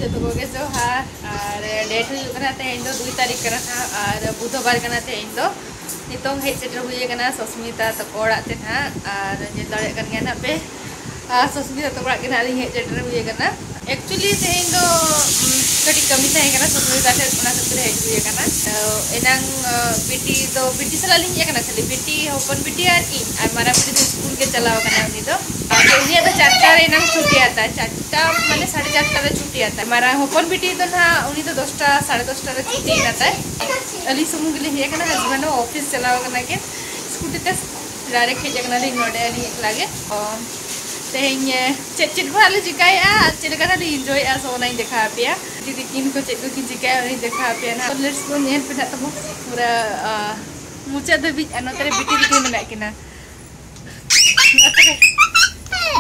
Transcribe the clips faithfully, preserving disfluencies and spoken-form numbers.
ᱡᱚᱛᱚ ᱠᱚᱜᱮ ᱡᱚᱦᱟᱨ᱾ ᱟᱨ ᱰᱮᱴ ᱦᱩᱭᱩᱜ ᱠᱟᱱᱟ, ᱛᱮᱦᱮᱧ ᱫᱚ ᱫᱩᱭ ᱛᱟᱹᱨᱤᱠᱷ ᱠᱟᱱᱟ ᱦᱟᱸᱜ, ᱟᱨ ᱵᱩᱫᱷᱵᱟᱨ ᱠᱟᱱᱟ ᱛᱮᱦᱮᱧ ᱫᱚ᱾ ᱱᱤᱛᱚᱝ ᱦᱮᱡ ᱥᱮᱴᱮᱨ ᱦᱩᱭ ᱟᱠᱟᱱᱟ ᱥᱚᱥᱢᱤᱛᱟ ᱛᱟᱠᱚ ᱚᱲᱟᱜ ᱛᱮ ᱱᱟᱦᱟᱜ, ᱟᱨ ᱧᱮᱞ ᱫᱟᱲᱮᱭᱟᱜ ᱠᱟᱱ ᱜᱮᱭᱟ ᱱᱟᱦᱟᱜ ᱯᱮ, ᱟᱨ ᱥᱚᱥᱢᱤᱛᱟ ᱛᱟᱠᱚ ᱚᱲᱟᱜ ᱜᱮ ᱱᱟᱦᱟᱜ ᱞᱤᱧ ᱦᱮᱡ ᱥᱮᱴᱮᱨ ᱦᱩᱭ ᱟᱠᱟᱱᱟ᱾ ᱮᱠᱪᱩᱭᱮᱞᱤ ᱛᱮᱦᱮᱧ ᱫᱚ, ᱩᱢ, ᱠᱟᱹᱴᱤᱡ ᱠᱟᱹᱢᱤ ᱛᱟᱦᱮᱸ ᱠᱟᱱᱟ ᱥᱚᱥᱢᱤᱛᱟ ᱴᱷᱮᱱ, ᱚᱱᱟ ᱠᱷᱟᱹᱛᱤᱨ ᱦᱮᱡ ᱦᱩᱭ ᱟᱠᱟᱱᱟ᱾ ᱛᱚ, ᱮᱱᱟᱝ, ᱟᱸ, ᱵᱤᱴᱤ ᱫᱚ, ᱵᱤᱴᱤ ᱥᱟᱞᱟᱜ ᱞᱤᱧ ᱦᱮᱡ ᱟᱠᱟᱱᱟ ᱠᱷᱟᱹᱞᱤ, ᱵᱤᱴᱤ, ᱦᱚᱯᱚᱱ ᱵᱤᱴᱤ ᱟᱨ ᱤᱧ, ᱟᱨ ᱢᱟᱨᱟᱝ ᱵᱤᱴᱤ ᱫᱚ ᱥᱠᱩᱞ ᱜᱮ ᱪᱟᱞᱟᱣ ᱟᱠᱟᱱᱟ ᱩᱱᱤ ᱫᱚ᱾ ᱟᱫᱚ ᱩᱱᱤᱭᱟᱜ ᱫᱚ ᱪᱟᱨᱴᱟ ᱨᱮ ᱮᱱᱟᱝ ᱪᱷᱩᱴᱤ ᱟᱛᱟᱭ, ᱪᱟᱨᱴᱟ ᱢᱟᱱᱮ ᱥᱟᱲᱮ ᱪᱟᱨᱴᱟ ᱨᱮ ᱪᱷᱩᱴᱤ ᱟᱛᱟᱭ᱾ ᱢᱟᱨᱟᱝ ᱦᱚᱯᱚᱱ ᱵᱤᱴᱤ ᱫᱚ ᱱᱟᱦᱟᱜ ᱩᱱᱤ ᱫᱚ ᱫᱚᱥᱴᱟ, ᱥᱟᱲᱮ ᱫᱚᱥᱴᱟ ᱨᱮ ᱪᱷᱩᱴᱤ ᱮᱱᱟ ᱛᱟᱭ᱾ ᱟᱹᱞᱤᱧ ᱥᱩᱢᱩᱝ ᱜᱮᱞᱤᱧ ᱦᱮᱡ ᱟᱠᱟᱱᱟ, ᱦᱟᱡᱵᱮᱱᱰ ᱦᱚᱸ ᱚᱯᱷᱤᱥ ᱪᱟᱞᱟᱣ ᱟᱠᱟᱱᱟ ᱠᱤᱱ᱾ ᱥᱠᱩᱴᱤ ᱛᱮ ᱰᱟᱭᱨᱮᱠᱴ ᱦᱮᱡ ᱟᱠᱟᱱᱟᱞᱤᱧ ᱱᱚᱰᱮ ᱟᱹᱞᱤᱧ ᱮᱠᱞᱟ ᱜᱮ᱾ ᱚ, ᱛᱮᱦᱮᱧ, ᱮ, ᱪᱮᱫ ᱪᱮᱫ ᱠᱚ ᱦᱟᱸᱜ ᱞᱮ ᱪᱤᱠᱟᱹᱭᱮᱫᱼᱟ ᱟᱨ ᱪᱮᱫ ᱞᱮᱠᱟ ᱦᱟᱸᱜ ᱞᱮ ᱤᱱᱡᱚᱭᱮᱫᱼᱟ, ᱥᱚ ᱚᱱᱟᱧ ᱫᱮᱠᱷᱟᱣ ᱟᱯᱮᱭᱟ᱾ ᱫᱤᱫᱤ ᱠᱤᱱ ᱠᱚ ᱪᱮᱫ ᱠᱚᱠᱤᱱ ᱪᱤᱠᱟᱹᱭᱟ ᱚᱱᱟᱧ ᱫᱮᱠᱷᱟᱣ ᱟᱯᱮᱭᱟ ᱱᱟᱦᱟᱜ᱾ ᱞᱮᱴᱥ ᱜᱳ, ᱧᱮᱞ ᱯᱮ ᱱᱟᱦᱟᱜ ᱛᱟᱵᱚ ᱯᱩᱨᱟᱹ, ᱟ, ᱢᱩᱪᱟᱹᱫ ᱫᱷᱟᱹᱵᱤᱡ᱾ ᱟᱨ ᱱᱚᱛᱮ ᱨᱮ ᱵᱤᱴᱤ ᱛᱟᱹᱠᱤᱱ ᱢᱮᱱᱟᱜ ᱠᱤᱱᱟ᱾ ᱱᱚᱛᱮ ᱨᱮ,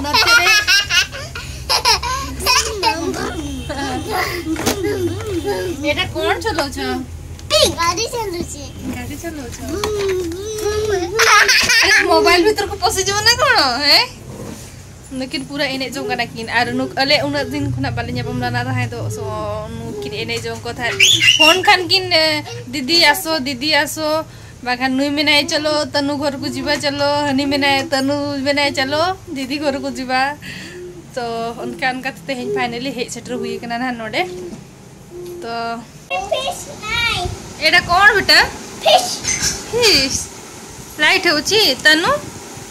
ᱱᱚᱛᱮ ᱨᱮ᱾ এটা কোণ চলଉଛ? গাড়ি চালୁଛି। ଗାଡ଼ି ଚଲଉଛ? ଆରେ, ମୋବାଇଲ ଭିତରକୁ ପଶିଯିବ ନା କ'ଣ? ᱦᱮᱸ, ᱱᱩᱠᱤᱱ ᱯᱩᱨᱟᱹ ᱮᱱᱮᱡ ᱡᱚᱝ ᱠᱟᱱᱟ ᱠᱤᱱ᱾ ᱟᱨ ᱱᱩᱠ-, ᱟᱞᱮ ᱩᱱᱟᱹᱜ ᱫᱤᱱ ᱠᱷᱚᱱᱟᱜ ᱵᱟᱞᱮ ᱧᱟᱯᱟᱢ ᱞᱮᱱᱟ ᱛᱟᱦᱮᱸ ᱫᱚ, ᱥᱚ ᱱᱩᱠᱤᱱ ᱮᱱᱮᱡ ᱡᱚᱝ ᱠᱚ ᱛᱟᱦᱮᱸᱫ᱾ ᱯᱷᱳᱱ ᱠᱷᱟᱱ ᱠᱤᱱ, ᱮ, ᱫᱤᱫᱤ ᱟᱥᱚ, ᱫᱤᱫᱤ ᱟᱥᱚ, ᱵᱟᱠᱷᱟᱱ ᱱᱩᱭ ᱢᱮᱱᱟᱭ ᱪᱚᱞᱚ ᱛᱟᱹᱱᱩ ᱜᱷᱚᱨ ᱠᱚ ᱡᱤᱵᱟ ᱪᱚᱞᱚ, ᱦᱟᱹᱱᱤ ᱢᱮᱱᱟᱭ, ᱛᱟᱹᱱᱩ ᱢᱮᱱᱟᱭ ᱪᱚᱞᱚ ᱫᱤᱫᱤ ᱜᱷᱚᱨ ᱠᱚ ᱡᱤᱵᱟ᱾ ᱛᱚ ᱚᱱᱠᱟ ᱚᱱᱠᱟ ᱛᱮ ᱛᱮᱦᱮᱧ ᱯᱷᱟᱭᱱᱟᱞᱤ ᱦᱮᱡ ᱥᱮᱴᱮᱨ ᱦᱩᱭ ᱟᱠᱟᱱᱟ ᱱᱟᱦᱟᱜ ᱱᱚᱰᱮ᱾ ତ ଫିସ୍ ନାଇଁ। ଏଇଟା କ'ଣ ବେଟା? ଫିସ୍। ଫିସ୍। ଲାଇଟ୍ ହେଉଛି ତନୁ।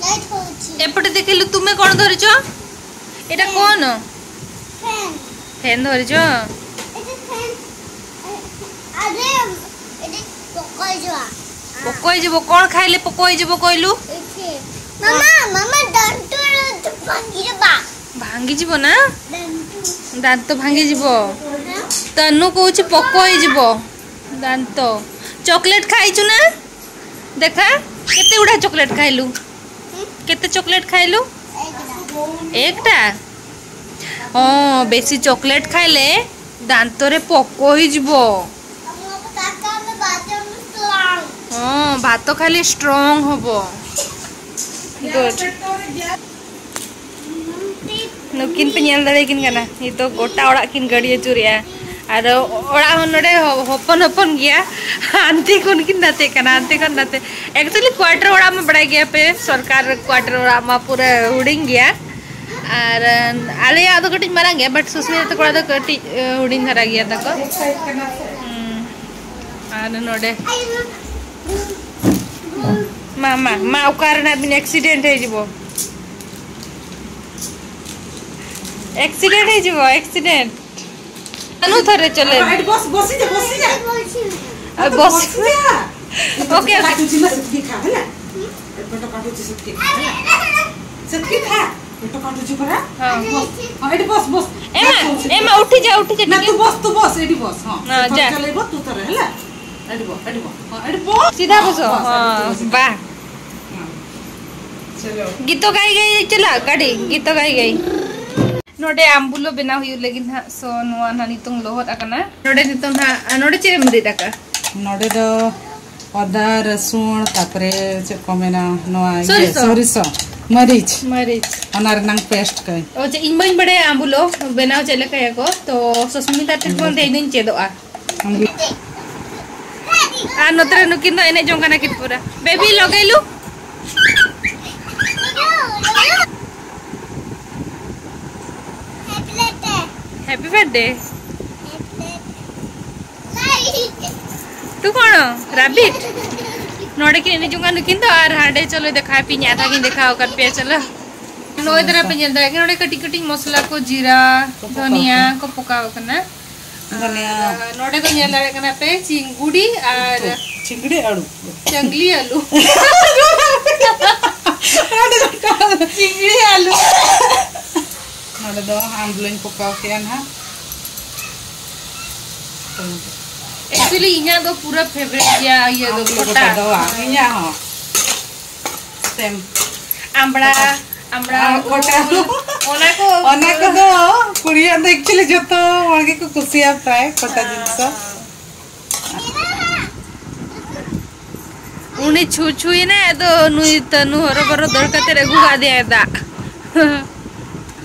ଲାଇଟ୍ ହେଉଛି। ଏପଟେ ଦେଖିଲୁ, ତୁମେ କ'ଣ ଧରିଛ? ଏଇଟା ଫ୍ୟାନ୍। କ'ଣ? ଫ୍ୟାନ୍। ଫ୍ୟାନ୍ ଧରିଛ? ଏଇଟା ଫ୍ୟାନ୍। ଆରେ, ଏଇଟା ପକାଇଯିବା। ପୋକ ହେଇଯିବ। କ'ଣ ଖାଇଲେ ପୋକ ହେଇଯିବ କହିଲୁ? ଏଇଠି। ମାମା, ମାମା, ଦାନ୍ତ ଭାଙ୍ଗିଯିବା। ଭାଙ୍ଗିଯିବ ନା? ଦାନ୍ତ। ଦାନ୍ତ ଭାଙ୍ଗିଯିବ। ହଁ। ତନୁ କହୁଛି ପୋକ ହେଇଯିବ ଦାନ୍ତ। ଚକୋଲେଟ୍ ଖାଇଛୁ ନା? ଦେଖା, କେତେ ଗୁଡ଼ା ଚକୋଲେଟ୍ ଖାଇଲୁ? ହୁଁ? କେତେ ଚକୋଲେଟ୍ ଖାଇଲୁ? ଏଇଟା। ଏକଟା। ହଁ, ବେଶୀ ଚକୋଲେଟ୍ ଖାଇଲେ ଦାନ୍ତରେ ପୋକ ହେଇଯିବ। ଆମ କାକାଙ୍କ ବାଦାମ ଷ୍ଟ୍ରଙ୍ଗ। ହଁ, ଭାତ ଖାଲି ଷ୍ଟ୍ରଙ୍ଗ ହବ। ଗୁଡ୍। ᱱᱩᱠᱤᱱ ᱯᱮ ᱧᱮᱞ ᱫᱟᱲᱮᱭᱟᱠᱤᱱ ᱠᱟᱱᱟ, ᱱᱤᱛᱚᱜ ᱜᱚᱴᱟ ᱚᱲᱟᱜ ᱠᱤᱱ ᱜᱟᱹᱰᱤ ᱟᱹᱪᱩᱨᱮᱜᱼᱟ᱾ ᱟᱨ ᱚᱲᱟᱜ ᱦᱚᱸ ᱱᱚᱰᱮ ᱦᱚ-, ᱦᱚᱯᱚᱱ ᱦᱚᱯᱚᱱ ᱜᱮᱭᱟ᱾ ᱦᱟᱱᱛᱮ ᱠᱷᱚᱱ ᱠᱤᱱ ᱱᱟᱛᱮᱜ ᱠᱟᱱᱟ, ᱦᱟᱱᱛᱮ ᱠᱷᱚᱱ ᱱᱟᱛᱮ᱾ Actually quarter ᱚᱲᱟᱜ ᱢᱟ ᱵᱟᱲᱟᱭ ᱜᱮᱭᱟ ᱯᱮ, ᱥᱚᱨᱠᱟᱨ quarter ᱚᱲᱟᱜ ᱢᱟ ᱯᱩᱨᱟᱹ ᱦᱩᱰᱤᱧ ᱜᱮᱭᱟ᱾ ᱟᱨ ᱟᱞᱮᱭᱟᱜ ᱫᱚ ᱠᱟᱹᱴᱤᱡ ᱢᱟᱨᱟᱝ ᱜᱮᱭᱟ, but ᱥᱩᱥᱢᱤᱛᱟ ᱛᱟᱠᱚ ᱚᱲᱟᱜ ᱫᱚ ᱠᱟᱹᱴᱤᱡ, ᱮ, ᱦᱩᱰᱤᱧ ᱫᱷᱟᱨᱟ ᱜᱮᱭᱟ ᱛᱟᱠᱚ᱾ ᱦᱩᱸ᱾ ᱟᱨ ᱱᱚᱰᱮ ᱢᱟ, ᱢᱟ, ᱢᱟ, ᱚᱠᱟ ᱨᱮᱱᱟᱜ ᱵᱤᱱ accident ᱦᱤᱡᱩᱜᱼᱟ? Accident ᱦᱤᱡᱩᱜᱼᱟ, accident। ᱟᱱᱩ ᱛᱷᱚᱨᱮ ᱪᱚᱞᱮ। ᱟᱨ ᱵᱚᱥ, ᱵᱚᱥ ᱡᱟ, ᱵᱚᱥ ᱡᱟ। ᱟᱨ ᱵᱚᱥ। ᱵᱚᱥ ᱡᱟ। OK, OK। ᱠᱟᱴᱩ ᱡᱤᱞ ᱥᱮᱛᱠᱤ ᱠᱷᱟ, ᱦᱮᱞᱟ? ᱵᱮᱴᱟ ᱠᱟᱴᱩ ᱡᱤᱞ ᱥᱮᱛᱠᱤ ᱠᱷᱟ, ᱦᱮᱞᱟ? ᱥᱮᱛᱠᱤ ᱠᱷᱟ। ᱵᱮᱴᱟ ᱠᱟᱴᱩ ᱡᱤᱞ ᱯᱟᱨᱟ। ᱦᱚᱸ। ᱵᱚᱥ। ᱦᱚᱸ, ᱮᱰᱤ ᱵᱚᱥ, ᱵᱚᱥ। ᱮᱢᱟ, ᱵᱚᱥ, ᱵᱚᱥ, ᱮᱢᱟ, ᱩᱴᱷᱤ ᱡᱟ, ᱩᱴᱷᱤ ᱡᱟ, ᱱᱟ ᱴᱷᱤᱠ ᱛᱩ ᱜᱮᱭᱟ। ᱵᱚᱥ, ᱛᱩ ᱵᱚᱥ, ᱮᱰᱤ ᱵᱚᱥ, ᱦᱚᱸ। ᱦᱚᱸ, ᱡᱟ। ᱪᱟᱞᱟᱭ ᱵᱚ, ᱛᱩ ᱛᱟᱨᱟ, ᱦᱮᱞᱟ? ᱮᱰᱤ ᱵᱚ, ᱮᱰᱤ ᱵᱚ। ᱦᱚᱸ, ᱮᱰᱤ ᱵᱚᱥ। ᱥᱤᱫᱷᱟ ᱵᱚᱥᱚ, ᱦᱚᱸ, ᱵᱟᱦ। ᱦᱚᱸ। ᱪᱚᱞᱚ। ᱜᱤᱛᱚ ᱜᱟᱭ ᱜᱟᱭ ᱪᱟᱞᱟᱜ ᱜᱟᱹᱰᱤ, ᱜᱤᱛᱚ ᱜᱟᱭ ᱜᱟᱭ। ᱱᱚᱰᱮ ᱟᱢᱵᱩᱞᱚ ᱵᱮᱱᱟᱣ ᱦᱩᱭᱩᱜ ᱞᱟᱹᱜᱤᱫ ᱦᱟᱸᱜ, so ᱱᱚᱣᱟ ᱱᱟᱦᱟᱜ ᱱᱤᱛᱚᱝ ᱞᱚᱦᱚᱫ ᱟᱠᱟᱱᱟ᱾ ᱱᱚᱰᱮ ᱱᱤᱛᱚᱝ ᱦᱟᱸᱜ, ᱱᱚᱰᱮ ᱪᱮᱫ ᱮᱢ ᱨᱤᱫ ᱟᱠᱟᱫ? ᱱᱚᱰᱮ ᱫᱚ ᱟᱫᱟ, ᱨᱟᱹᱥᱩᱱ, ᱛᱟᱯᱚᱨᱮ ᱪᱮᱫ ᱠᱚ ᱢᱮᱱᱟ, ᱱᱚᱣᱟ ᱤᱭᱟᱹ, ᱥᱚᱨᱤᱥᱚ᱾ ᱥᱚᱨᱤᱥᱚ, ᱢᱟᱹᱨᱤᱪ᱾ ᱢᱟᱹᱨᱤᱪ᱾ ᱚᱱᱟ ᱨᱮᱱᱟᱝ paste ᱠᱟᱹᱡ᱾ ᱚ, ᱪᱮᱫ, ᱤᱧ ᱵᱟᱹᱧ ᱵᱟᱲᱟᱭᱟ ᱟᱢᱵᱩᱞᱚ ᱵᱮᱱᱟᱣ ᱪᱮᱫ ᱞᱮᱠᱟᱭᱟᱠᱚ, ᱛᱚ ᱥᱩᱥᱢᱤᱛᱟ ᱴᱷᱮᱱ ᱠᱷᱚᱱ ᱛᱮᱦᱮᱧ ᱫᱚᱧ ᱪᱮᱫᱚᱜᱼᱟ᱾ ᱟᱢᱵᱩᱞᱚ᱾ ᱟᱨ ᱱᱚᱛᱮ ᱨᱮ ᱱᱩᱠᱤᱱ ᱫᱚ ᱮᱱᱮᱡ ᱡᱚᱝ ᱠᱟᱱᱟ ᱠᱤᱱ ᱯᱩᱨᱟᱹ᱾ ᱵᱮᱵᱤ ᱞᱚᱜᱮᱞᱩ᱾ Happy birthday। ᱛᱩ ᱠᱚᱬᱚ, rabbit। ᱱᱚᱰᱮ ᱠᱤᱱ ᱮᱱᱮᱡ ᱡᱚᱝ ᱠᱟᱱᱟ ᱱᱩᱠᱤᱱ ᱫᱚ, ᱟᱨ ᱦᱟᱸᱰᱮ ᱪᱚᱞᱚ ᱫᱮᱠᱷᱟᱣ ᱯᱮᱭᱟᱧ, ᱟᱫᱷᱟ ᱜᱤᱧ ᱫᱮᱠᱷᱟᱣ ᱟᱠᱟᱫ ᱯᱮᱭᱟ, ᱪᱚᱞᱚ᱾ ᱱᱚᱜᱼᱚᱭ ᱫᱷᱟᱨᱟ ᱯᱮ ᱧᱮᱞ ᱫᱟᱲᱮᱭᱟᱜ ᱠᱟᱱᱟ, ᱱᱚᱰᱮ ᱠᱟᱹᱴᱤᱡ ᱠᱟᱹᱴᱤᱡ ᱢᱚᱥᱞᱟ ᱠᱚ, ᱡᱤᱨᱟ, ᱠᱚ ᱯᱚᱠᱟᱣ ᱫᱷᱚᱱᱤᱭᱟ ᱠᱟᱱᱟ᱾ ᱠᱚ ᱯᱚᱠᱟᱣ ᱠᱟᱱᱟ᱾ ᱫᱷᱚᱱᱤᱭᱟ᱾ ᱟᱨ ᱱᱚᱰᱮ ᱫᱚ ᱧᱮᱞ ᱫᱟᱲᱮᱭᱟᱜ ᱠᱟᱱᱟ ᱯᱮ ᱪᱤᱝᱜᱩᱲᱤ ᱟᱨ ᱪᱤᱝᱜᱲᱤ ᱟᱹᱞᱩ᱾ ᱪᱟᱝᱜᱞᱤ ᱟᱹᱞᱩ᱾ ᱪᱤᱝᱜᱲᱤ ᱟᱹᱞᱩ᱾ ᱱᱚᱰᱮ ᱫᱚ ᱟᱢᱵᱽᱞᱟᱹᱧ ᱯᱚᱠᱟᱣ ᱠᱮᱜᱼᱟ ᱱᱟᱦᱟᱜ᱾ Actually ᱤᱧᱟᱹᱜ ᱫᱚ ᱯᱩᱨᱟᱹ favourite ᱜᱮᱭᱟ ᱤᱭᱟᱹ ᱫᱚ, ᱟᱢᱵᱽᱞᱟᱹ ᱠᱷᱚᱴᱟ᱾ ᱠᱷᱚᱴᱟ ᱫᱚ ᱵᱟᱝ, ᱤᱧᱟᱹᱜ ᱦᱚᱸ᱾ Same᱾ ᱟᱢᱵᱽᱲᱟ, ᱟᱢᱵᱽᱲᱟ, ᱟᱨ ᱠᱷᱚᱴᱟ᱾ ᱩᱞ, ᱚᱱᱟ ᱠᱚ ᱚᱱᱟ ᱠᱚᱫᱚ ᱠᱩᱲᱤᱭᱟᱜ ᱫᱚ actually ᱡᱚᱛᱚ ᱦᱚᱲ ᱜᱮᱠᱚ ᱠᱩᱥᱤᱭᱟᱜᱼᱟ ᱯᱨᱟᱭ ᱠᱷᱚᱴᱟ ᱡᱤᱱᱤᱥ ᱫᱚ᱾ ᱩᱱᱤ ᱪᱷᱩ ᱪᱷᱩᱭᱮᱱᱟᱭ, ᱟᱫᱚ ᱱᱩᱭ ᱛᱟᱹᱱᱩ ᱦᱚᱨᱚ ᱵᱚᱨᱚ ᱫᱟᱹᱲ ᱠᱟᱛᱮ ᱟᱹᱜᱩ ᱠᱟᱫᱮᱭᱟᱭ ᱫᱟᱜ᱾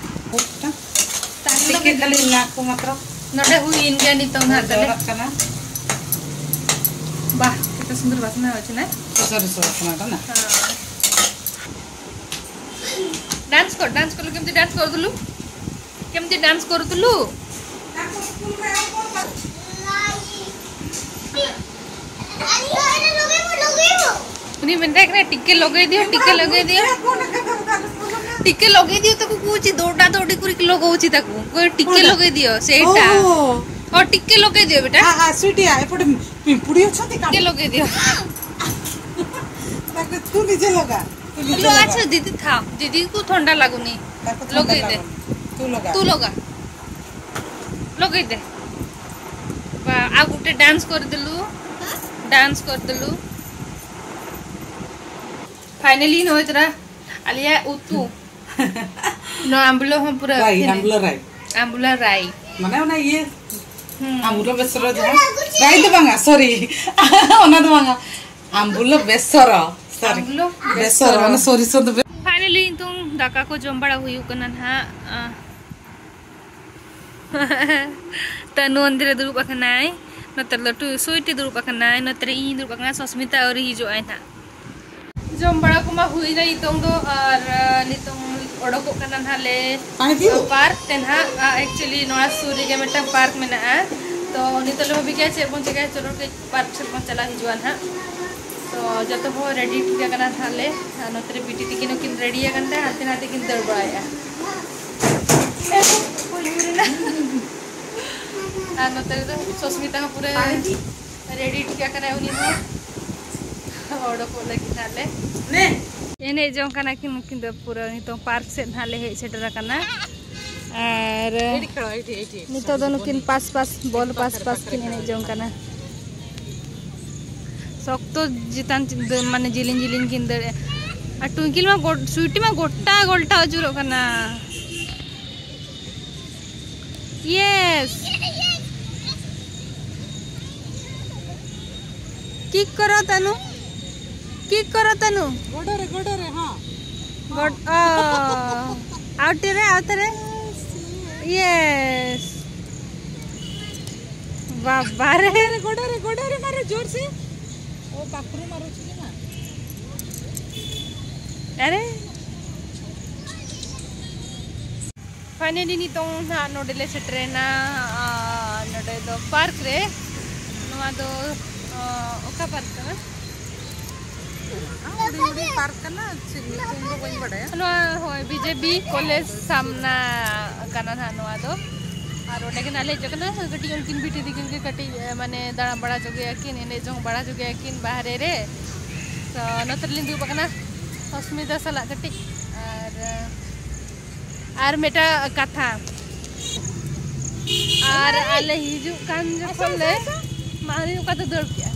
ᱪᱤᱠᱟᱹ ᱠᱷᱟᱹᱞᱤ ᱚᱱᱟ ᱠᱚ ᱢᱟᱛᱨᱚ᱾ ᱱᱚᱰᱮ ᱦᱩᱭᱮᱱ ᱜᱮᱭᱟ ᱱᱤᱛᱚᱝ ᱱᱟᱦᱟᱜ ᱛᱟᱞᱮ᱾ ᱡᱚᱨᱚᱜ ᱠᱟᱱᱟ᱾ ᱵᱟᱦ, ᱠᱮᱛᱮ ᱥᱩᱱᱫᱚᱨ ᱵᱟᱥᱱᱟ ᱦᱚᱪᱷᱮ ᱱᱟ᱾ ᱥᱩᱥᱟᱹᱨ ᱥᱩᱥᱟᱹᱨ ᱵᱟᱥᱱᱟ ᱠᱟᱱᱟ᱾ ᱦᱮᱸ᱾ ଡ୍ୟାନ୍ସ କର, ଡ୍ୟାନ୍ସ କଲୁ, କେମିତି ଡ୍ୟାନ୍ସ କରୁଥିଲୁ? କେମିତି ଡ୍ୟାନ୍ସ କରୁଥିଲୁ? ପୁଣି ମେଣ୍ଟା କରେ, "ଟିକେ ଲଗେଇ ଦିଅ, ଟିକେ ଲଗେଇ ଦିଅ, ଟିକେ ଲଗେଇ ଦିଅ, ତାକୁ କହୁଛି, ଦୌଡ଼ା ଦୌଡ଼ି କରିକି ଲଗଉଛି ତାକୁ, କହେ, 'ଟିକେ କଣ? ଲଗେଇ ଦିଅ ସେଇଟା।' ଓହୋ। ହଁ, ଟିକେ ଲଗେଇ ଦିଅ ବେଟା। ଆ, ଆ, ସୁଇଟି, ଆ, ଏପଟେ ପିମ୍ପୁଡ଼ି ଅଛନ୍ତି, କାମୁ- ଟିକେ ଲଗେଇ ଦିଅ। ତାକୁ ତୁ ନିଜେ ଲଗା, ତୁ ନିଜେ ଲୋ, ଲଗା। ଆଚ୍ଛା, ଦିଦି ଥାଉ, ଦିଦିକୁ ଥଣ୍ଡା ଲାଗୁନି। ତାକୁ ଥଣ୍ଡା ଲଗେଇ ଦେ। ଲାଗୁନି। ତୁ ଲଗା। ତୁ ଲଗା। ଲଗେଇ ଦେ। ବା, ଆଉ ଗୋଟେ ଡ୍ୟାନ୍ସ କରିଦେଲୁ, ଡ୍ୟାନ୍ସ କରିଦେଲୁ। ଫାଇନାଲି ᱱᱚᱜᱼᱚᱭ ᱛᱚᱨᱟ ᱟᱞᱮᱭᱟᱜ ᱩᱛᱩ᱾ ᱱᱚᱣᱟ ᱟᱢᱵᱽᱞᱚ ᱦᱚᱸ ᱯᱩᱨᱟᱹ ᱨᱟᱭ, ᱟᱹᱠᱷᱨᱤᱧ᱾ ᱟᱢᱵᱽᱞᱚ ᱨᱟᱭ᱾ ᱟᱢᱵᱽᱞᱚ ᱨᱟᱭ᱾ ᱢᱟᱱᱮ ᱚᱱᱟ ᱤᱭᱟᱹ, ᱦᱩᱸ᱾ ᱟᱢᱵᱽᱞᱚ ᱵᱮᱥᱚᱨ ᱡᱟᱦᱟᱸ᱾ ᱨᱟᱭ ᱫᱚ ᱵᱟᱝᱟ, ᱥᱚᱨᱤ᱾ ᱚᱱᱟ ᱫᱚ ᱵᱟᱝᱟ᱾ ᱟᱢᱵᱽᱞᱚ ᱵᱮᱥᱚᱨ᱾ ᱥᱚᱨᱤ᱾ ᱟᱢᱵᱽᱞᱚ ᱵᱮᱥᱚᱨ, ᱵᱮᱥᱚᱨ᱾ ᱚᱱᱟ ᱥᱚᱨᱤ ᱥᱚᱨ ᱫᱚ ᱵᱮ- ᱯᱷᱟᱭᱱᱟᱞᱤ ᱱᱤᱛᱚᱝ ᱫᱟᱠᱟ ᱠᱚ ᱡᱚᱢ ᱵᱟᱲᱟ ᱦᱩᱭᱩᱜ ᱠᱟᱱᱟ ᱱᱟᱦᱟᱜ᱾ ᱟᱸ, ᱛᱟᱹᱱᱩ ᱚᱱᱛᱮ ᱨᱮ ᱫᱩᱲᱩᱵ ᱟᱠᱟᱱᱟᱭ, ᱱᱚᱛᱮ ᱨᱮᱫᱚ ᱴᱩ-, ᱥᱩᱭᱴᱤ ᱫᱩᱲᱩᱵ ᱟᱠᱟᱱᱟᱭ, ᱱᱚᱛᱮ ᱨᱮ ᱤᱧ ᱫᱩᱲᱩᱵ ᱟᱠᱟᱱᱟ, ᱥᱚᱥᱢᱤᱛᱟ ᱟᱹᱣᱨᱤ ᱦᱤᱡᱩᱜ ᱟᱭ ᱱᱟᱦᱟᱜ᱾ ᱡᱚᱢ ᱵᱟᱲᱟ ᱠᱚᱢᱟ ᱦᱩᱭᱱᱟ ᱱᱤᱛᱚᱝ ᱫᱚ, ᱟᱨ, ᱟᱸ, ᱱᱤᱛᱚᱝ ᱚᱰᱚᱠᱚᱜ ᱠᱟᱱᱟ ᱱᱟᱦᱟᱜ ᱞᱮ ᱯᱟᱨᱠ ᱛᱮ ᱱᱟᱦᱟᱜ᱾ ᱟᱸ, actually ᱱᱚᱣᱟ ᱥᱩᱨ ᱨᱮᱜᱮ ᱢᱤᱫᱴᱟᱝ ᱯᱟᱨᱠ ᱢᱮᱱᱟᱜᱼᱟ, ᱛᱚ ᱱᱤᱛᱚᱜ ᱞᱮ ᱵᱷᱟᱵᱤ ᱠᱮᱜᱼᱟ ᱪᱮᱫ ᱵᱚᱱ ᱪᱮᱠᱟᱭᱟ, ᱪᱚᱞᱚ ᱠᱟᱹᱡ ᱯᱟᱨᱠ ᱥᱮᱫ ᱵᱚᱱ ᱪᱟᱞᱟᱣ ᱦᱤᱡᱩᱜᱼᱟ ᱱᱟᱦᱟᱜ᱾ ᱛᱚ ᱡᱚᱛᱚ ᱦᱚᱲ ᱨᱮᱰᱤ ᱴᱷᱤᱠ ᱟᱠᱟᱱᱟ ᱱᱟᱦᱟᱜ ᱞᱮ, ᱟᱨ ᱱᱚᱛᱮ ᱨᱮ ᱵᱤᱴᱤ ᱛᱤᱠᱤᱱ ᱦᱚᱸᱠᱤᱱ ᱨᱮᱰᱤ ᱟᱠᱟᱱ ᱛᱟᱦᱮᱸ, ᱦᱟᱱᱛᱮ ᱱᱟᱛᱮ ᱠᱤᱱ ᱫᱟᱹᱲ ᱵᱟᱲᱟᱭᱮᱫᱼᱟ᱾ ᱟᱨ ᱱᱚᱛᱮ ᱨᱮᱫᱚ ᱥᱚᱥᱢᱤᱛᱟ ᱦᱚᱸ ᱯᱩᱨᱟᱹ ᱨᱮᱰᱤ ᱴᱷᱤᱠ ᱟᱠᱟᱱᱟᱭ ᱩᱱᱤ ᱦᱚᱸ᱾ ᱚᱰᱚᱠᱚᱜ ᱞᱟᱹᱜᱤᱫ ᱱᱟᱦᱟᱜ ᱞᱮ ᱮᱱᱮᱡ ᱡᱚᱝ ᱠᱟᱱᱟ ᱠᱤᱱ ᱱᱩᱠᱤᱱ ᱫᱚ ᱯᱩᱨᱟᱹ᱾ ᱱᱤᱛᱚᱝ ᱯᱟᱨᱠ ᱥᱮᱫ ᱱᱟᱦᱟᱜ ᱞᱮ ᱦᱮᱡ ᱥᱮᱴᱮᱨ ᱟᱠᱟᱱᱟ᱾ ᱟᱨ ᱱᱤᱛᱚᱜ ᱫᱚ ᱱᱩᱠᱤᱱ ᱯᱟᱥ ᱯᱟᱥ, ᱵᱚᱞ ᱯᱟᱥ ᱯᱟᱥ ᱠᱤᱱ ᱮᱱᱮᱡ ᱡᱚᱝ ᱠᱟᱱᱟ᱾ ᱥᱚᱠᱛᱚ ᱪᱮᱛᱟᱱ ᱪᱮ-, ᱫᱟᱹ-, ᱢᱟᱱᱮ ᱡᱤᱞᱤᱧ ᱡᱤᱞᱤᱧ ᱠᱤᱱ ᱫᱟᱹᱲᱮᱜᱼᱟ᱾ ᱟᱨ ᱴᱩᱝᱠᱤᱞ ᱢᱟ ᱜᱚᱴ-, ᱥᱩᱭᱴᱤ ᱢᱟ ᱜᱚᱴᱟ ᱜᱚᱞᱴᱟ ᱟᱹᱪᱩᱨᱚᱜ ᱠᱟᱱᱟ᱾ ᱤᱭᱮᱥ᱾ ᱠᱤᱠ ᱠᱚᱨᱚ ᱛᱟᱱᱩ᱾ ᱠᱤᱠ ᱠᱚᱨᱚ ᱛᱟᱱᱩ᱾ ᱜᱚᱰᱚ ᱨᱮ, ᱜᱚᱰᱚ ᱨᱮ, ᱦᱚᱸ᱾ ᱜᱚᱰ-, ᱚ᱾ ᱟᱣᱴᱮ ᱨᱮ, ᱟᱣᱛᱮ ᱨᱮ᱾ Yes. ᱵᱟᱵᱟ ᱨᱮ᱾ ᱜᱚᱰᱟ ᱨᱮ, ᱜᱚᱰᱟ ᱨᱮ ᱢᱟᱨᱚ ᱡᱳᱨ ᱥᱮ᱾ ᱳ ᱯᱟᱠᱨᱩ ᱢᱟᱨᱚ ᱪᱤᱞᱤ ᱢᱟ᱾ ᱟᱨᱮ᱾ Finally ᱱᱤᱛᱚᱝ ᱱᱟᱦᱟᱜ ᱱᱚᱰᱮ ᱞᱮ ᱥᱮᱴᱮᱨᱮᱱᱟ, ᱟᱨ ᱱᱚᱰᱮ ᱫᱚ ᱯᱟᱨᱠ ᱨᱮ᱾ ᱱᱚᱣᱟ ᱫᱚ, ᱟ, ᱚᱠᱟ ᱯᱟᱨᱠ ᱠᱟᱱᱟ? ᱦᱩᱰᱤᱧ ᱦᱩᱰᱤᱧ ᱯᱟᱨᱠ ᱠᱟᱱᱟ, ᱪᱮᱫ ᱧᱩᱛᱩᱢ ᱫᱚ ᱵᱟᱹᱧ ᱵᱟᱰᱟᱭᱟ᱾ ᱱᱚᱣᱟ, ᱦᱳᱭ, ᱵᱤ ᱡᱮ ᱵᱤ ᱠᱚᱞᱮᱡᱽ ᱥᱟᱢᱱᱟ ᱠᱟᱱᱟ ᱱᱟᱦᱟᱜ ᱱᱚᱣᱟ ᱫᱚ᱾ ᱟᱨ ᱚᱸᱰᱮ ᱜᱮ ᱱᱟᱦᱟᱜ ᱞᱮ ᱦᱮᱡ ᱟᱠᱟᱱᱟ᱾ ᱠᱟᱹᱴᱤᱡ ᱩᱱᱠᱤᱱ ᱵᱤᱴᱤ ᱛᱟᱹᱠᱤᱱ ᱜᱮ ᱠᱟᱹᱴᱤᱡ, ᱮ, ᱢᱟᱱᱮ ᱫᱟᱬᱟ ᱵᱟᱲᱟ ᱡᱚᱜᱮᱭᱟ ᱠᱤᱱ, ᱮᱱᱮᱡ ᱡᱚᱝ ᱵᱟᱲᱟ ᱡᱚᱜᱮᱭᱟ ᱠᱤᱱ ᱵᱟᱦᱨᱮ ᱨᱮ᱾ ᱛᱚ ᱱᱚᱛᱮ ᱨᱮᱞᱤᱧ ᱫᱩᱲᱩᱵ ᱟᱠᱟᱱᱟ ᱚᱥᱢᱤᱛᱟ ᱥᱟᱞᱟᱜ ᱠᱟᱹᱴᱤᱡ᱾ ᱟᱨ, ᱟᱨ ᱢᱤᱫᱴᱟᱝ ᱠᱟᱛᱷᱟ, ᱟᱨ ᱟᱞᱮ ᱦᱤᱡᱩᱜ ᱠᱟᱱ ᱡᱚᱠᱷᱚᱱ ᱞᱮ, ᱢᱟ ᱩᱱᱤ ᱚᱠᱟ ᱛᱮ ᱫᱟᱹᱲ ᱠᱮᱜᱼᱟ?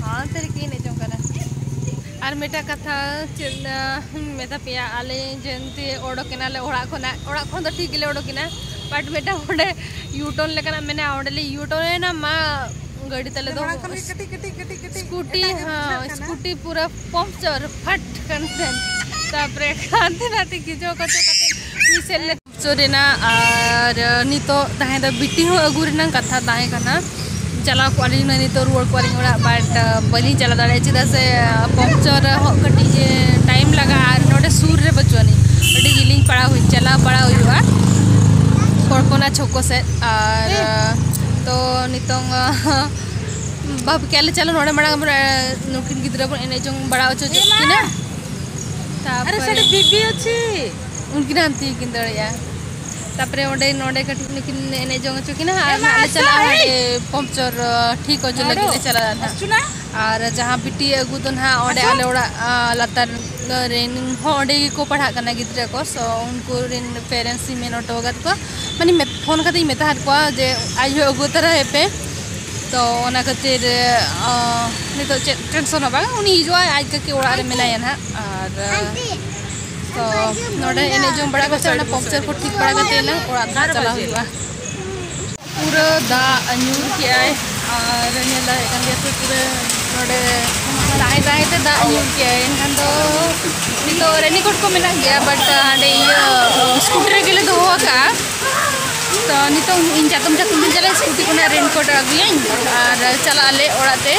ᱦᱟᱱᱛᱮ ᱨᱮᱠᱤ ᱮᱱᱮᱡ ᱡᱚᱝ ᱠᱟᱱᱟ᱾ ᱟᱨ ᱢᱤᱫᱴᱟᱝ ᱠᱟᱛᱷᱟ ᱪᱮᱫ, ᱟᱸ, ᱢᱮᱛᱟ ᱯᱮᱭᱟ, ᱟᱞᱮ ᱡᱮᱱᱛᱮ ᱚᱰᱚᱠ ᱮᱱᱟᱞᱮ ᱚᱲᱟᱜ ᱠᱷᱚᱱᱟᱜ, ᱚᱲᱟᱜ ᱠᱷᱚᱱ ᱫᱚ ᱴᱷᱤᱠ ᱜᱮᱞᱮ ᱚᱰᱚᱠ ᱮᱱᱟ, but ᱢᱤᱫᱴᱟᱝ ᱚᱸᱰᱮ ᱭᱩᱴᱚᱱ ᱞᱮᱠᱟᱱᱟᱜ ᱢᱮᱱᱟᱜᱼᱟ, ᱚᱸᱰᱮ ᱞᱮ ᱭᱩᱴᱚᱱ ᱮᱱᱟ, ᱢᱟ ᱜᱟᱹᱰᱤ ᱛᱟᱞᱮ ᱫᱚ ᱢᱟᱲᱟᱝ ᱠᱷᱚᱱ ᱜᱮ ᱠᱟᱹᱴᱤᱡ, ᱠᱟᱹᱴᱤᱡ, ᱠᱟᱹᱴᱤᱡ, ᱠᱟᱹᱴᱤᱡ ᱥᱠᱩᱴᱤ, ᱮᱴᱟᱜ ᱜᱮ ᱦᱮᱸ, ᱵᱩᱡᱷᱟᱹᱜ ᱠᱟᱱᱟ᱾ ᱥᱠᱩᱴᱤ ᱯᱩᱨᱟᱹ ᱯᱚᱢᱪᱚᱨ ᱯᱷᱟᱴ ᱠᱟᱱ ᱛᱟᱦᱮᱸᱱ᱾ ᱛᱟᱯᱚᱨᱮ ᱦᱟᱱᱛᱮ ᱱᱟᱛᱮ ᱜᱤᱡᱚ ᱠᱚᱪᱚ ᱠᱟᱛᱮ ᱢᱤᱫ ᱥᱮᱫ ᱞᱮ ᱯᱚᱢᱪᱚᱨ ᱮᱱᱟ᱾ ᱟᱨ ᱱᱤᱛᱚᱜ ᱛᱟᱦᱮᱸ ᱫᱚ ᱵᱤᱴᱤ ᱦᱚᱸ ᱟᱹᱜᱩ ᱨᱮᱱᱟᱜ ᱠᱟᱛᱷᱟ ᱛᱟᱦᱮᱸ ᱠᱟᱱᱟ, ᱪᱟᱞᱟᱣ ᱠᱚᱜᱼᱟ ᱞᱤᱧ ᱱᱤᱛᱚᱜ, ᱨᱩᱣᱟᱹᱲ ᱠᱚᱜᱼᱟ ᱞᱤᱧ ᱚᱲᱟᱜ, but ᱵᱟᱹᱞᱤᱧ ᱪᱟᱞᱟᱣ ᱫᱟᱲᱮᱭᱟᱜᱼᱟ, ᱪᱮᱫᱟᱜ ᱥᱮ ᱯᱚᱢᱪᱚᱨ ᱦᱚᱸ ᱠᱟᱹᱴᱤᱡ ᱴᱟᱭᱤᱢ ᱞᱟᱜᱟᱜᱼᱟ᱾ ᱟᱨ ᱱᱚᱰᱮ ᱥᱩᱨ ᱨᱮ ᱵᱟᱹᱪᱩᱜ ᱟᱹᱱᱤᱡ, ᱟᱹᱰᱤ ᱡᱤᱞᱤᱧ ᱯᱟᱲᱟᱣ ᱦᱩᱭ, ᱪᱟᱞᱟᱣ ᱯᱟᱲᱟᱣ ᱦᱩᱭᱩᱜᱼᱟ᱾ ᱠᱚᱞᱯᱚᱱᱟ ᱪᱷᱚᱠᱚ ᱥᱮᱫ᱾ ᱟᱨ ᱛᱚ ᱱᱤᱛᱚᱝ ᱵᱷᱟᱵᱽ ᱠᱮᱜᱼᱟ ᱞᱮ, ᱪᱚᱞᱚ ᱱᱚᱰᱮ ᱢᱟᱲᱟᱝ ᱵᱚᱱ, ᱱᱩᱠᱤᱱ ᱜᱤᱫᱽᱨᱟᱹ ᱵᱚᱱ ᱮᱱᱮᱡ ᱡᱚᱝ ᱵᱟᱲᱟ ᱦᱚᱪᱚ ᱠᱤᱱᱟ᱾ ᱛᱟᱯᱚᱨᱮ ᱵᱤᱵᱤ ᱚᱪᱷᱤ᱾ ᱩᱱᱠᱤᱱ ᱦᱟᱱᱛᱮ ᱠᱤᱱ ᱫᱟᱹᱲᱮᱜᱼᱟ᱾ ᱛᱟᱯᱚᱨᱮ ᱚᱸᱰᱮ ᱱᱚᱰᱮ ᱠᱟᱹᱴᱤᱡ ᱱᱩᱠᱤᱱ ᱮᱱᱮᱡ ᱡᱚᱝ ᱦᱚᱪᱚ ᱠᱤᱱᱟ, ᱟᱨ ᱱᱟᱦᱟᱜ ᱞᱮ ᱪᱟᱞᱟᱜᱼᱟ ᱦᱟᱸᱰᱮ ᱯᱚᱢᱪᱚᱨ ᱴᱷᱤᱠ ᱦᱚᱪᱚ ᱞᱟᱹᱜᱤᱫ ᱞᱮ ᱪᱟᱞᱟᱜᱼᱟ ᱱᱟᱦᱟᱜ᱾ ᱟᱨ ᱡᱟᱦᱟᱸ ᱵᱤᱴᱤ ᱟᱹᱜᱩ ᱫᱚ ᱱᱟᱦᱟᱜ ᱚᱸᱰᱮ ᱟᱞᱮ ᱚᱲᱟᱜ, ᱟ, ᱞᱟᱛᱟᱨ ᱨᱮᱱ ᱦᱚᱸ ᱚᱸᱰᱮ ᱜᱮᱠᱚ ᱯᱟᱲᱦᱟᱜ ᱠᱟᱱᱟ ᱜᱤᱫᱽᱨᱟᱹ ᱠᱚ, so ᱩᱱᱠᱩ ᱨᱮᱱ parents ᱤᱧ ᱢᱮᱱ ᱦᱚᱴᱚ ᱟᱠᱟᱫ ᱠᱚᱣᱟ, ᱢᱟᱱᱮ ᱢᱮ-, ᱯᱷᱳᱱ ᱠᱟᱛᱮᱧ ᱢᱮᱛᱟ ᱟᱠᱟᱫ ᱠᱚᱣᱟ ᱡᱮ ᱟᱡ ᱦᱚᱸ ᱟᱹᱜᱩ ᱛᱚᱨᱟᱭᱮ ᱯᱮ᱾ ᱛᱚ ᱚᱱᱟ ᱠᱷᱟᱹᱛᱤᱨ, ᱟ, ᱱᱤᱛᱚᱜ ᱪᱮᱫ ᱴᱮᱱᱥᱚᱱ ᱦᱚᱸ ᱵᱟᱝ, ᱩᱱᱤ ᱦᱤᱡᱩᱜᱼᱟᱭ ᱟᱡ ᱠᱟᱹᱠᱤ ᱚᱲᱟᱜ ᱨᱮ ᱢᱮᱱᱟᱭᱟ ᱱᱟᱦᱟᱜ᱾ ᱟᱨ, ᱟ, ᱛᱚ ᱱᱚᱰᱮ ᱮᱱᱮᱡ ᱡᱚᱝ ᱵᱟᱲᱟ ᱠᱟᱛᱮ, ᱚᱱᱟ ᱯᱚᱢᱪᱟᱨ ᱠᱚ ᱴᱷᱤᱠ ᱵᱟᱲᱟ ᱠᱟᱛᱮ ᱮᱱᱟᱝ ᱚᱲᱟᱜ ᱫᱚ ᱪᱟᱞᱟᱣ ᱦᱩᱭᱩᱜᱼᱟ᱾ ᱯᱩᱨᱟᱹ ᱫᱟᱜ ᱧᱩᱨ ᱠᱮᱜᱼᱟᱭ᱾ ᱟᱨ ᱧᱮᱞ ᱫᱟᱲᱮᱭᱟᱜ ᱠᱟᱱ ᱜᱮᱭᱟ ᱯᱮ, ᱯᱩᱨᱟᱹ ᱱᱚᱰᱮ ᱛᱟᱦᱮᱸ ᱛᱟᱦᱮᱸ ᱛᱮ ᱫᱟᱜ ᱧᱩᱨ ᱠᱮᱜᱼᱟᱭ᱾ ᱮᱱᱠᱷᱟᱱ ᱫᱚ ᱱᱤᱛᱚᱜ raincoat ᱠᱚ ᱢᱮᱱᱟᱜ ᱜᱮᱭᱟ, but ᱦᱟᱸᱰᱮ ᱤᱭᱟᱹ scooty ᱨᱮᱜᱮ ᱞᱮ ᱫᱚᱦᱚ ᱟᱠᱟᱜᱼᱟ᱾ ᱛᱚ ᱱᱤᱛᱚᱝ ᱤᱧ ᱪᱟᱛᱚᱢ ᱪᱟᱛᱚᱢ ᱛᱤᱧ ᱪᱟᱞᱟᱜᱼᱟ, ᱥᱠᱩᱴᱤ ᱠᱷᱚᱱᱟᱜ ᱨᱮᱱᱠᱳᱴ ᱟᱹᱜᱩᱭᱟᱹᱧ ᱟᱨ ᱪᱟᱞᱟᱜ ᱟᱞᱮ ᱚᱲᱟᱜ ᱛᱮ᱾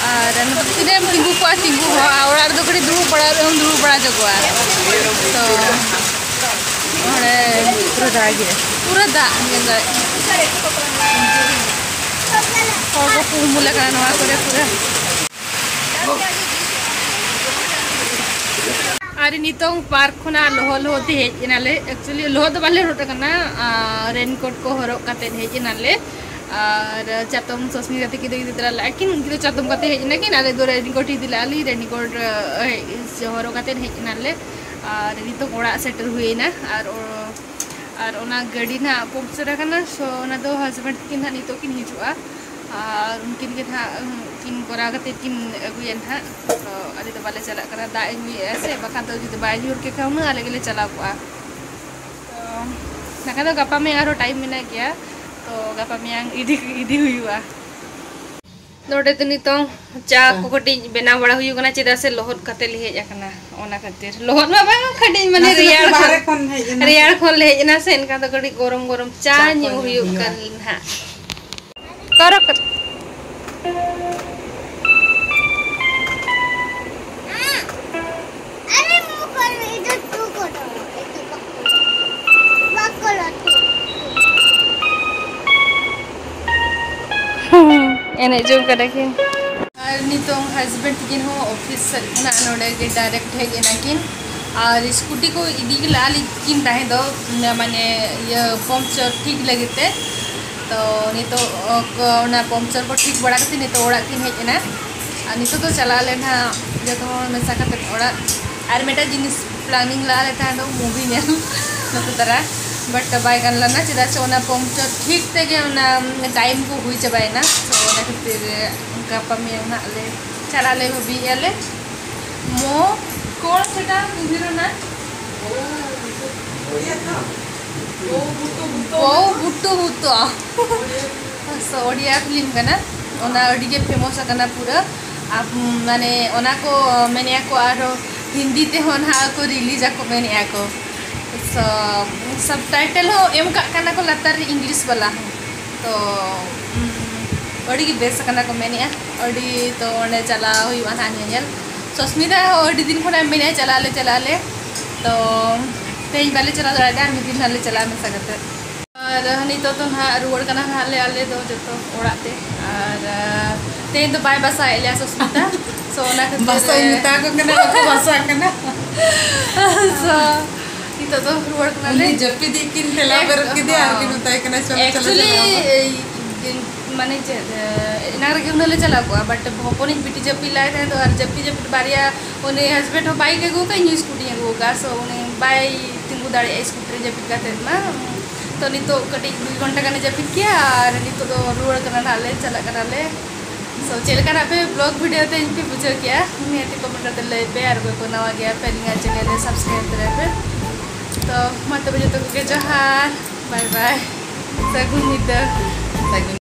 ᱟᱨ ᱱᱚᱛᱮ ᱛᱤᱱᱟᱹᱜ ᱮᱢ ᱛᱤᱸᱜᱩ ᱠᱚᱜᱼᱟ, ᱛᱤᱸᱜᱩ ᱦᱚᱸ, ᱟᱨ ᱚᱲᱟᱜ ᱨᱮᱫᱚ ᱠᱟᱹᱴᱤᱡ ᱫᱩᱲᱩᱵ ᱵᱟᱲᱟ ᱨᱮᱦᱚᱸ ᱫᱩᱲᱩᱵ ᱵᱟᱲᱟ ᱧᱚᱜᱚᱜᱼᱟ᱾ ᱛᱚ ᱚᱸᱰᱮ ᱯᱩᱨᱟᱹ ᱫᱟᱜ ᱜᱮ᱾ ᱯᱩᱨᱟᱹ ᱫᱟᱜ ᱧᱮᱞ ᱫᱟᱲᱮᱭᱟᱜ ᱠᱟᱱᱟ᱾ ᱦᱚᱲ ᱠᱚ ᱩᱢᱩᱞ ᱟᱠᱟᱱᱟ ᱱᱚᱣᱟ ᱠᱚᱨᱮ ᱯᱩᱨᱟᱹ᱾ ᱟᱨ ᱱᱤᱛᱚᱝ ᱯᱟᱨᱠ ᱠᱷᱚᱱᱟᱜ ᱞᱚᱦᱚᱫ ᱞᱚᱦᱚᱫ ᱛᱮ ᱦᱮᱡ ᱮᱱᱟᱞᱮ᱾ ᱮᱠᱪᱩᱭᱮᱞᱤ ᱞᱚᱦᱚᱫ ᱫᱚ ᱵᱟᱞᱮ ᱞᱚᱦᱚᱫ ᱟᱠᱟᱱᱟ, ᱨᱮᱱᱠᱳᱴ ᱠᱚ ᱦᱚᱨᱚᱜ ᱠᱟᱛᱮᱫ ᱦᱮᱡ ᱮᱱᱟᱞᱮ᱾ ᱟᱨ ᱪᱟᱛᱚᱢ ᱥᱚᱥᱢᱤ ᱜᱟᱛᱮ ᱜᱤᱫᱽᱨᱟᱹ ᱤᱫᱤ ᱛᱚᱨᱟ ᱞᱮᱫᱼᱟ ᱠᱤᱱ, ᱩᱱᱠᱤᱱ ᱫᱚ ᱪᱟᱛᱚᱢ ᱠᱟᱛᱮ ᱦᱮᱡ ᱮᱱᱟ ᱠᱤᱱ, ᱟᱞᱮ ᱫᱚ ᱨᱮᱱᱠᱳᱴ ᱤᱫᱤ ᱞᱮᱫᱼᱟ ᱞᱤᱧ, ᱨᱮᱱᱠᱳᱴ ᱦᱚᱨᱚᱜ ᱠᱟᱛᱮᱫ ᱦᱮᱡ ᱮᱱᱟᱞᱮ᱾ ᱟᱨ ᱱᱤᱛᱚᱝ ᱚᱲᱟᱜ ᱥᱮᱴᱮᱨ ᱦᱩᱭᱮᱱᱟ᱾ ᱟᱨ ᱚ-, ᱟᱨ ᱚᱱᱟ ᱜᱟᱹᱰᱤ ᱱᱟᱦᱟᱜ ᱯᱚᱝᱪᱟᱨ ᱟᱠᱟᱱᱟ, ᱥᱳ ᱚᱱᱟ ᱫᱚ ᱦᱟᱥᱵᱮᱱᱰ ᱛᱟᱹᱠᱤᱱ ᱱᱟᱦᱟᱜ ᱱᱤᱛᱚᱜ ᱠᱤᱱ ᱦᱤᱡᱩᱜᱼᱟ᱾ ᱟᱨ ᱩᱱᱠᱤᱱ ᱜᱮ ᱱᱟᱦᱟᱜ ᱠᱤᱱ ᱠᱚᱨᱟᱣ ᱠᱟᱛᱮ ᱠᱤᱱ ᱟᱹᱜᱩᱭᱟ ᱱᱟᱦᱟᱜ᱾ ᱛᱚ ᱟᱞᱮ ᱫᱚ ᱵᱟᱞᱮ ᱪᱟᱞᱟᱜ ᱠᱟᱱᱟ, ᱫᱟᱜ ᱮ ᱧᱩᱭᱮᱫᱼᱟ ᱥᱮ, ᱵᱟᱠᱷᱟᱱ ᱫᱚ ᱡᱩᱫᱤ ᱵᱟᱭ ᱧᱩᱨ ᱠᱮ ᱠᱷᱟᱱ ᱦᱩᱱᱟᱹᱝ ᱟᱞᱮ ᱜᱮᱞᱮ ᱪᱟᱞᱟᱣ ᱠᱚᱜᱼᱟ᱾ ᱛᱚ ᱵᱟᱠᱷᱟᱱ ᱫᱚ ᱜᱟᱯᱟ ᱢᱮᱭᱟᱝ ᱟᱨᱦᱚᱸ ᱴᱟᱭᱤᱢ ᱢᱮᱱᱟᱜ ᱜᱮᱭᱟ, ᱛᱚ ᱜᱟᱯᱟ ᱢᱮᱭᱟᱝ ᱤᱫᱤ, ᱤᱫᱤ ᱦᱩᱭᱩᱜᱼᱟ᱾ ᱱᱚᱰᱮ ᱫᱚ ᱱᱤᱛᱚᱝ ᱪᱟ ᱠᱚ ᱠᱟᱹᱴᱤᱡ ᱵᱮᱱᱟᱣ ᱵᱟᱲᱟ ᱦᱩᱭᱩᱜ ᱠᱟᱱᱟ, ᱪᱮᱫᱟᱜ ᱥᱮ ᱞᱚᱦᱚᱫ ᱠᱟᱛᱮ ᱞᱮ ᱦᱮᱡ ᱟᱠᱟᱱᱟ, ᱚᱱᱟ ᱠᱷᱟᱹᱛᱤᱨ᱾ ᱞᱚᱦᱚᱫ ᱢᱟ ᱵᱟᱝ, ᱠᱟᱹᱴᱤᱡ ᱢᱟᱱᱮ ᱱᱟᱥᱮ ᱨᱮᱭᱟᱲ ᱱᱟᱥᱮ ᱵᱟᱦᱨᱮ ᱠᱷᱚᱱ, ᱠᱷᱚᱱ ᱦᱮᱡ ᱮᱱᱟ᱾ ᱨᱮᱭᱟᱲ ᱠᱷᱚᱱ ᱞᱮ ᱦᱮᱡ ᱮᱱᱟ ᱥᱮ, ᱮᱱᱠᱷᱟᱱ ᱫᱚ ᱠᱟᱹᱴᱤᱡ ᱜᱚᱨᱚᱢ ᱜᱚᱨᱚᱢ ᱪᱟ ᱪᱟ ᱠᱚ ᱧᱩ ᱧᱩ ᱦᱩᱭᱩᱜ ᱦᱩᱭᱩᱜᱼᱟ᱾ ᱠᱟᱱ ᱱᱟᱦᱟᱜ᱾ ᱠᱟᱨᱚ ᱠᱟᱨᱚ᱾ ᱮᱱᱮᱡ ᱡᱚᱝ ᱠᱟᱱᱟ ᱠᱤᱱ᱾ ᱟᱨ ᱱᱤᱛᱚᱝ ᱦᱟᱥᱵᱮᱱᱰ ᱛᱟᱹᱠᱤᱱ ᱦᱚᱸ ᱚᱯᱷᱤᱥ ᱥᱮᱫ ᱠᱷᱚᱱᱟᱜ ᱱᱚᱰᱮ ᱜᱮ ᱰᱟᱭᱨᱮᱠᱴ ᱦᱮᱡ ᱮᱱᱟ ᱠᱤᱱ᱾ ᱟᱨ ᱥᱠᱩᱴᱤ ᱠᱚ ᱤᱫᱤ ᱞᱟᱜᱼᱟ ᱞᱤᱧ ᱠᱤᱱ ᱛᱟᱦᱮᱸ ᱫᱚ, ᱢᱟᱱᱮ ᱤᱭᱟᱹ ᱯᱚᱢᱪᱟᱨ ᱴᱷᱤᱠ ᱞᱟᱹᱜᱤᱫ ᱛᱮ᱾ ᱛᱚ ᱱᱤᱛᱚᱜ ᱠᱚ ᱚᱱᱟ ᱯᱚᱢᱪᱟᱨ ᱠᱚ ᱴᱷᱤᱠ ᱵᱟᱲᱟ ᱠᱟᱛᱮ ᱱᱤᱛᱚᱜ ᱚᱲᱟᱜ ᱠᱤᱱ ᱦᱮᱡ ᱮᱱᱟ᱾ ᱟᱨ ᱱᱤᱛᱚᱜ ᱫᱚ ᱪᱟᱞᱟᱜ ᱟᱞᱮ ᱱᱟᱦᱟᱜ ᱡᱚᱛᱚ ᱦᱚᱲ ᱢᱮᱥᱟ ᱠᱟᱛᱮ ᱚᱲᱟᱜ᱾ ᱟᱨ ᱢᱤᱫᱴᱟᱝ ᱡᱤᱱᱤᱥ ᱯᱞᱟᱱᱤᱝ ᱞᱟᱜᱼᱟ ᱞᱮ ᱛᱟᱦᱮᱸ ᱫᱚ ᱢᱩᱵᱷᱤ ᱧᱮᱞ ᱱᱚᱛᱮ ᱫᱟᱨᱟ, ᱵᱟᱴ ᱵᱟᱭ ᱜᱟᱱ ᱞᱮᱱᱟ, ᱪᱮᱫᱟᱜ ᱥᱮ ᱚᱱᱟ ᱯᱚᱢᱪᱟᱨ ᱴᱷᱤᱠ ᱛᱮᱜᱮ ᱚᱱᱟ ᱴᱟᱭᱤᱢ ᱠᱚ ᱦᱩᱭ ᱪᱟᱵᱟᱭᱮᱱᱟ᱾ ᱛᱚ ᱚᱱᱟ ᱠᱷᱟᱹᱛᱤᱨ ᱜᱟᱯᱟ ᱢᱮᱭᱟᱝ ᱱᱟᱦᱟᱜ ᱞᱮ ᱪᱟᱞᱟᱜ ᱞᱮ ᱵᱷᱟᱹᱵᱤᱭᱮᱫᱼᱟ ᱞᱮ᱾ ᱢᱚ ᱠᱚᱬ ᱥᱮᱴᱟ ᱠᱩᱢᱵᱷᱤᱨ ᱱᱟ ᱵᱚᱦᱩ ᱵᱩᱴᱩ ᱵᱩᱴᱩ᱾ ᱵᱚᱦᱩ ᱵᱩᱴᱩ ᱵᱩᱴᱩ᱾ ᱥᱚ ᱳᱰᱤᱭᱟ ᱯᱷᱤᱞᱢ ᱠᱟᱱᱟ, ᱚᱱᱟ ᱟᱹᱰᱤ ᱜᱮ ᱯᱷᱮᱢᱚᱥ ᱟᱠᱟᱱᱟ ᱯᱩᱨᱟᱹ᱾ ᱟᱨ ᱢᱟᱱᱮ ᱚᱱᱟ ᱠᱚ ᱢᱮᱱᱮᱜᱼᱟ ᱠᱚ ᱟᱨᱦᱚᱸ ᱦᱤᱱᱫᱤ ᱛᱮᱦᱚᱸ ᱱᱟᱦᱟᱜ ᱠᱚ ᱨᱤᱞᱤᱡᱽ ᱟᱠᱚ ᱢᱮᱱᱮᱜᱼᱟ ᱠᱚ᱾ So, subtitle ᱦᱚᱸ ᱮᱢ ᱠᱟᱜ ᱠᱟᱱᱟ ᱠᱚ ᱞᱟᱛᱟᱨ ᱨᱮ English ᱵᱟᱞᱟ ᱦᱚᱸ᱾ ᱛᱚ ᱩᱢ, ᱟᱹᱰᱤ ᱜᱮ ᱵᱮᱥ ᱟᱠᱟᱱᱟ ᱠᱚ ᱢᱮᱱᱮᱜᱼᱟ᱾ ᱟᱹᱰᱤ ᱛᱚ ᱚᱸᱰᱮ ᱪᱟᱞᱟᱣ ᱦᱩᱭᱩᱜᱼᱟ ᱱᱟᱦᱟᱜ ᱧᱮᱧᱮᱞ᱾ ᱥᱚᱥᱢᱤᱛᱟ ᱦᱚᱸ ᱟᱹᱰᱤ ᱫᱤᱱ ᱠᱷᱚᱱᱟᱜ ᱢᱮᱱᱮᱜᱼᱟ ᱪᱟᱞᱟᱜ ᱟᱞᱮ ᱪᱟᱞᱟᱜ ᱟᱞᱮ᱾ ᱛᱚ ᱛᱮᱦᱮᱧ ᱵᱟᱞᱮ ᱪᱟᱞᱟᱣ ᱫᱟᱲᱮᱭᱟᱫᱟ, ᱟᱨ ᱢᱤᱫ ᱫᱤᱱ ᱱᱟᱦᱟᱜ ᱞᱮ ᱪᱟᱞᱟᱜᱼᱟ ᱢᱮᱥᱟ ᱠᱟᱛᱮ᱾ ᱟᱨ ᱱᱤᱛᱚᱜ ᱫᱚ ᱱᱟᱦᱟᱜ ᱨᱩᱣᱟᱹᱲ ᱠᱟᱱᱟ ᱱᱟᱦᱟᱜ ᱞᱮ ᱟᱞᱮ ᱫᱚ ᱡᱚᱛᱚ ᱚᱲᱟᱜ ᱛᱮ᱾ ᱟᱨ ᱛᱮᱦᱮᱧ ᱫᱚ ᱵᱟᱭ ᱵᱟᱥᱟᱭᱮᱫ ᱞᱮᱭᱟ ᱥᱚᱥᱢᱤᱛᱟ᱾ So ᱚᱱᱟ ᱠᱷᱟᱹᱛᱤᱨ ᱵᱟᱥᱟᱧ ᱢᱮᱛᱟ ᱠᱚ ᱠᱟᱱᱟ, ᱵᱟᱠᱚ ᱵᱟᱥᱟᱜ ᱠᱟᱱᱟ᱾ So ᱱᱤᱛᱚᱜ ᱫᱚ ᱨᱩᱣᱟᱹᱲ ᱠᱟᱱᱟᱞᱮ᱾ ᱩᱱᱤ ᱡᱟᱹᱯᱤᱫ ᱠᱤᱱ ᱴᱷᱮᱞᱟᱣ ᱵᱮᱨᱮᱫ ᱠᱮᱫᱮᱭᱟ ᱟᱨ ᱠᱤᱱ ᱢᱮᱛᱟᱭ ᱠᱟᱱᱟ, "ᱪᱚᱞᱚ, ᱪᱚᱞᱚ, ᱮᱠᱪᱩᱭᱮᱞᱤ ᱪᱟᱞᱟᱣ ᱟᱵᱚᱱ᱾" ᱢᱟᱱᱮ ᱪᱮᱫ, ᱮᱱᱟᱝ ᱨᱮᱜᱮ ᱦᱩᱱᱟᱹᱝ ᱞᱮ ᱪᱟᱞᱟᱣ ᱠᱚᱜᱼᱟ, but ᱦᱚᱯᱚᱱᱤᱡ ᱵᱤᱴᱤ ᱡᱟᱹᱯᱤᱫ ᱞᱟᱭ ᱛᱟᱦᱮᱸ ᱫᱚ, ᱟᱨ ᱡᱟᱹᱯᱤᱫ ᱡᱟᱹᱯᱤᱫ ᱵᱟᱨᱭᱟ, ᱩᱱᱤ ᱦᱟᱥᱵᱮᱱᱰ ᱦᱚᱸ ᱵᱟᱭᱤᱠ ᱟᱹᱜᱩ ᱠᱟᱜᱼᱟ, ᱤᱧ ᱥᱠᱩᱴᱤᱧ ᱟᱹᱜᱩ ᱠᱟᱜᱼᱟ᱾ So ᱩᱱᱤ ᱵᱟᱭ ᱛᱤᱸᱜᱩ ᱫᱟᱲᱮᱭᱟᱜᱼᱟ ᱥᱠᱩᱴᱤ ᱨᱮ ᱡᱟᱹᱯᱤᱫ ᱠᱟᱛᱮᱫ ᱢᱟ᱾ ᱛᱚ ᱱᱤᱛᱚᱜ ᱠᱟᱹᱴᱤᱡ ᱫᱩᱭ ᱜᱷᱚᱱᱴᱟ ᱜᱟᱱᱮ ᱡᱟᱹᱯᱤᱫ ᱠᱮᱜᱼᱟ, ᱟᱨ ᱱᱤᱛᱚᱜ ᱫᱚ ᱨᱩᱣᱟᱹᱲ ᱠᱟᱱᱟ ᱱᱟᱦᱟᱜ ᱞᱮ, ᱪᱟᱞᱟᱜ ᱠᱟᱱᱟᱞᱮ᱾ So ᱪᱮᱫ ᱞᱮᱠᱟᱱᱟᱜ ᱯᱮ vlog video ᱛᱮ ᱤᱧ ᱯᱮ ᱵᱩᱡᱷᱟᱹᱣ ᱠᱮᱜᱼᱟ, ᱱᱤᱦᱟᱹᱛ comment ᱠᱟᱛᱮ ᱞᱟᱹᱭ ᱯᱮ, ᱟᱨ ᱚᱠᱚᱭ ᱠᱚ ᱱᱟᱣᱟ ᱜᱮᱭᱟ ᱯᱮ ᱟᱹᱞᱤᱧᱟᱜ channel ᱨᱮ subscribe ᱫᱟᱲᱮᱭᱟᱜ ᱯᱮ᱾ ᱛᱚ ᱢᱟ ᱛᱚᱵᱮ ᱡᱚᱛᱚ ᱠᱚᱜᱮ ᱡᱚᱦᱟᱨ, bye bye, ᱥᱟᱹᱜᱩᱱ ᱧᱤᱫᱟᱹ᱾ ᱥᱟᱹᱜᱩᱱ